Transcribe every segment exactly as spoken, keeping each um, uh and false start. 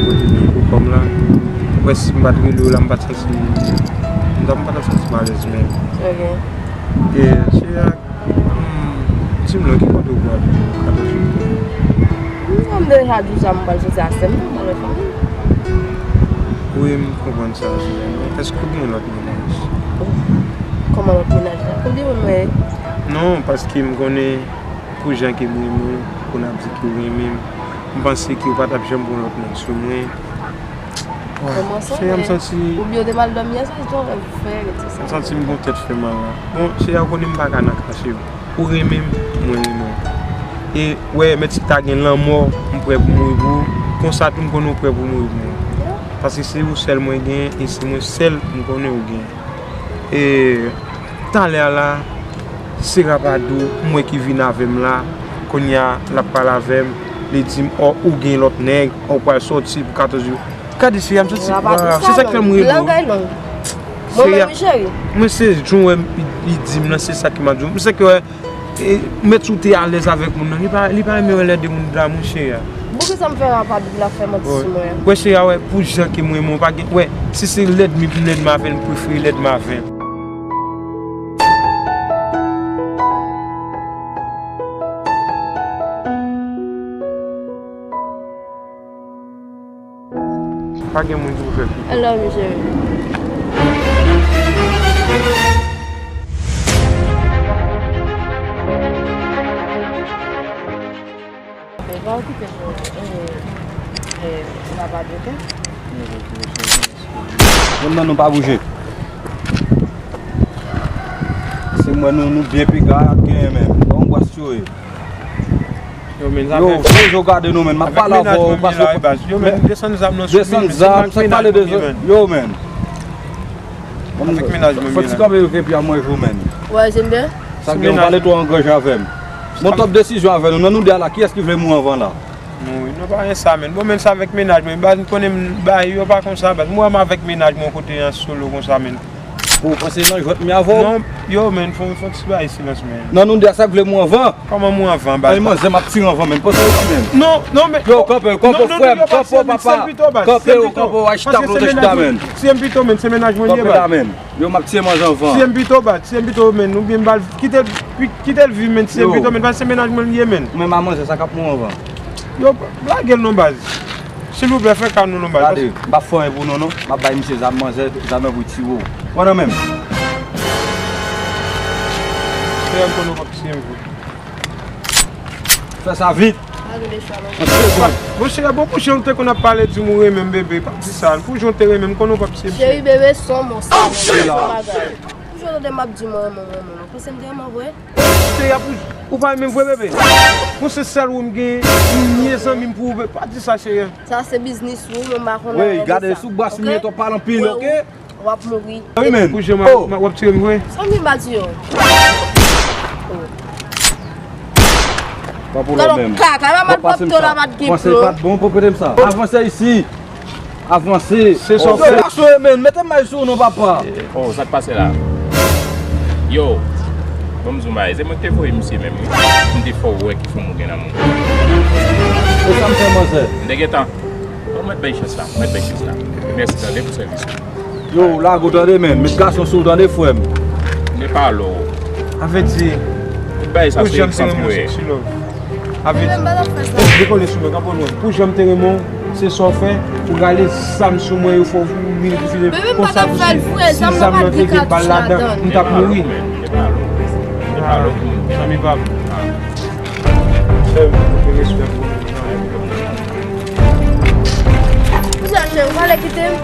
Pou kòm la, mwen si m pa t rele w la, m pa t santi m, m ta, m pa t ap santi m alèz menm. Ok. E, se a, hmm, di m non, ki kote w pral pou katòz jou? M, sa m deja di w sa, m pral soti a Sèm nan, mwen lòt fanmi. Wi, m konprann sa, se a. Men èske w gen lòt mennaj? Kòman lòt mennaj la? Konbyen moun mwen? Non, paske m konnen pou jan ke m renmen w, pou n ap di ke w renmen m, m panse ke w pa t ap janm pran lòt nèg sou mwen. Kòman sa, se a, m men santi oubyen w te mal dòmi yè swa, se yon rèv ou fè, tout sa. M santi m gon tèt fè mal la. Bon, se a, ou konnen m pa ka nan kache w. Ou renmen m, mwen renmen w. E, wè, menm si ta gen lanmò, m prè pou mouri pou ou. Konsa tou, m konnen w prè pou mouri pou mwen. Paske se ou sèl mwen gen, e se mwen sèl m konnen ou gen. E talè a la, se Rapadou, m wè ki vin avè m la. Kounye a, l ap pale avè m. Li di m, ò, ou gen lòt nèg, ò, ou pral sòti pou katòz jou. Gade, se a, m santi, Rapadou, waw, se sa k fè m rele w. Langay long. Mwen menm, wi, cheri. Mwen, se jan w wè m, li, li di m nan, se sa ki m ap di w. M se ke, wè, e, mèt sou te alèz avèk moun nan. Li pa, li pa renmen wè lè de moun damou, cheri a. Poukisa m fè Rapadou la fè manti sou mwen an? Wè, cheri a, wè, pou jan ke mwen, mwen pa gen, wè, si se lèdmi pou m lèdmi avè l, m prefere lèdmi avè l. Pa gen moun ki pou fè pito. I love you, cheri. Pa okipe nou, e, e, Rapadou, ok? Moun nan nou pa bouje. Se mwen nou, nou byen piga ak genyen menm. Bon, bwè, si yo ye. Yo, men, yo, zafè fè yo gade nou, men. M ap pale avè w, paske yo, men, desann zam nan sou mwen, desann zam, sa k pale de zam, yo, men. Avèk mennaj mwen, fò ti kanpe yo ke pye a mwen jou, men. Wè, Jembe. Sa k gen, w pale twò angranje avè m. Bon, top desizyon avè nou. Nan nou de a la, kiyès ki vle mouri anvan la? Mouri. Non, pa gen sa, men. Bon, men sa avèk mennaj mwen. Baz, m konnen m bay yo pa konsa, baz. Mwen, m avèk mennaj mwen kote an solo konsa, men. Ou panse nan jwèt mi avè w? Non, yo, men, fò, fò ti bay silans, men. Nan nou de a, sa k vle mouri anvan? Kòman mouri anvan, baz? Ay, manzè, m ap tire anvan, men. Panse w, men. Non, non, men. Yo, kanpe, kanpe, frè m, kanpe, papa. Kanpe, yo, kanpe, w achte tablo de chita, men. Tiye m pito, men, se mennaj mwen li ye, baz. Kanpe la, men. Yo, m ap tiye manzè anvan. Tiye m pito, baz, tiye m pito, men. Oubyen m ba l, kite l, kite l viv, men, tiye m pito, men, paske se mennaj mwen li ye, men. Ou menm a manzè, sa k ap mouri anvan? Yo, lage l non, baz. Silvouplè, fè ka nou non, baz. Gade, m p ap fè anyen pou nou, non. M ap bay misye zam, manzè, zam nan pou tiye w. Pran nan men m. Frè m, konnen w p ap tiye m vre. Fè sa vit. An de segonn. Monchè, bon, pou jan w te konn ap pale di m ou renmen m, bebe, p ap di sa. Pou jan w te renmen m, konnen w p ap tiye m. Cheri, bebe, se yon mo sa, se yon bagay. Pou jan w tande m ap di mwen renmen w, renmen w, ou panse m te renmen w vre? Cheri, ap, ou pa renmen m vre, bebe? Bon, se sèl ou m gen, m nye zanmi m pou ou, bebe. Pa di sa, cheri. Sa se biznis ou, mwen m pa konn anyen de sa. Wi, gade sou bras m ye, t ap pale anpil, ok? W ap mouri. Wi, men. Pou jan m ap, w ap tire m vre? Sa m vin ba di yo. Pa pou lòt menm. Kaka, pa mal pwòpte w la, pa t gen plon. Panse pa t bon pou prete m sa. Avanse isi. Avanse. Se sa w fè. Yo, pa soye, men. Mete may sou w non, papa. Oh, sa k pase la? Yo, ban m di w bagay. Se mwen ki te voye misye menm, wi. M te fè w wè ki fanm ou gen nan men w. E sa m fè, manzè? M te gentan. Bon, mèt bay chans la, mèt bay chans la. Mèsi tande pou sèvis ou. Yo, lage w tande, men. Met gason sou w tande, frè m. M te pale w. Avèti. Tout bagay sa se egzanp yo ye. Avèti. Dekole sou mwen, kanpe lwen. Pou jan m te renmen w, se sa w fè, ou rale zam sou mwen, yo fè w vin file konsa pou si, si zam nan te gen bal ladan, m t ap mouri. M te pale w, men. M te pale w, men. Zanmi pa m. Frè m, ou te respè pou mwen. Ou sa chè, ou pale kite m.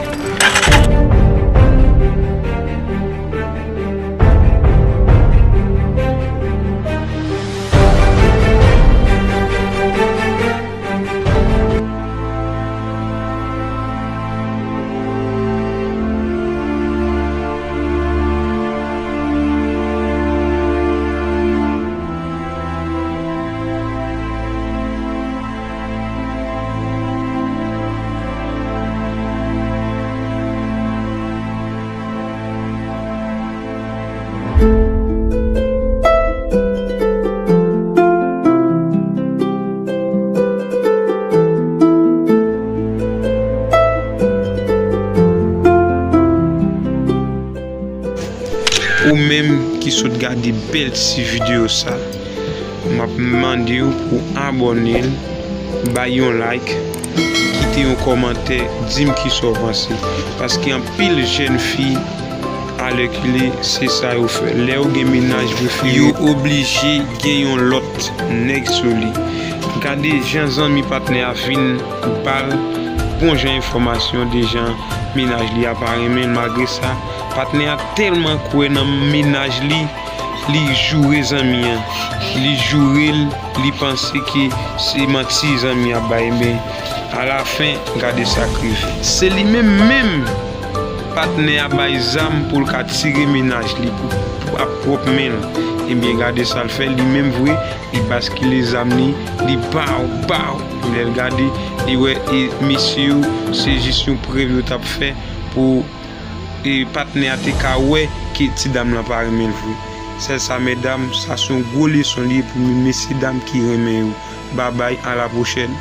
Ou menm ki sot gade bèl ti videyo sa, m ap mande w pou abòne l, bay yon like, kite yon kòmantè, di m kisa w panse. Paske anpil jèn fi, alèkile, se sa yo fè. Lè yo gen mennaj vre, yo oblije gen yon lòt nèg sou li. Gade jan zanmi patnè a vin ba l bon jan enfòmasyon de jan mennaj li a pa renmen l. Malgre sa, patnè a tèlman kwè nan mennaj li, li joure zanmi an. Li joure l, li panse ke se manti zanmi an ap bay. Men, alafen, gade sa k rive. Se li menm menm patnè a bay zam pou l ka tire mennaj li pou, pou ap pwòp men l. Ebyen, gade sa l fè, li menm vre, li baskile zam li, li baw, baw. Lè l gade, li wè e mesye yo, se jis yon prèv yo t ap fè pou e patnè a te ka wè ke ti dam lan pa renmen l vre. Sèl sa, medam, sa se yon gwo leson li ye pou nou, mesye dam ki renmen yo. Babay, a la pwochèn.